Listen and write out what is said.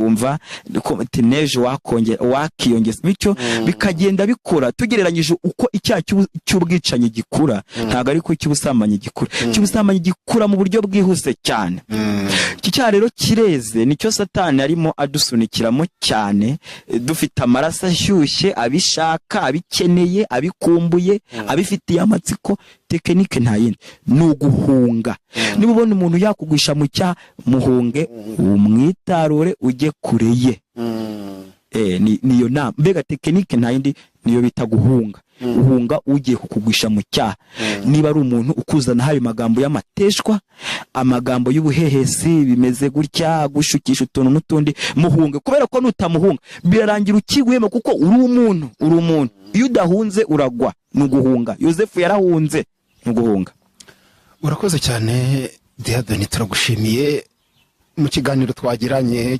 Wumva ko ati n'ejo wakongera wakiyongeza, bityo bikagenda bikura. Tugereranyije uko icyaha cy'ubwicanyi gikura, ntabwo ariko icy'ubusambanyi gikura. Icy'ubusambanyi gikura mu buryo bwihuse cyane. Iki cyaha rero kireze, nicyo Satani arimo adusunikiramo cyane. Dufite amaraso ashyushye, abishaka, abikeneye, abikumbuye, abifitiye amatsiko. Technique nta yindi, ni uguhunga. Niba ubona umuntu yakugwisha mu cyaha, muhunge, umwitarure, ujye kure ye. Niyo nama. Mbega technique nta yindi, niyo bita guhunga. Uhunga ugiye kukugwisha mu cyaha. Niba ari umuntu ukuzanaho ayo magambo y'amateshwa, amagambo y'ubuhehesi, bimeze gutya, gushukisha utuntu n'utundi, muhunge, kubera ko nutamuhunga birarangira ukiguyemo, kuko uri umuntu, uri umuntu. Iyo udahunze uragwa. Ni uguhunga. Yosefu yarahunze. Ni uguhunga. Urakoze cyane, Dieudonné, turagushimiye mu kiganiro twagiranye.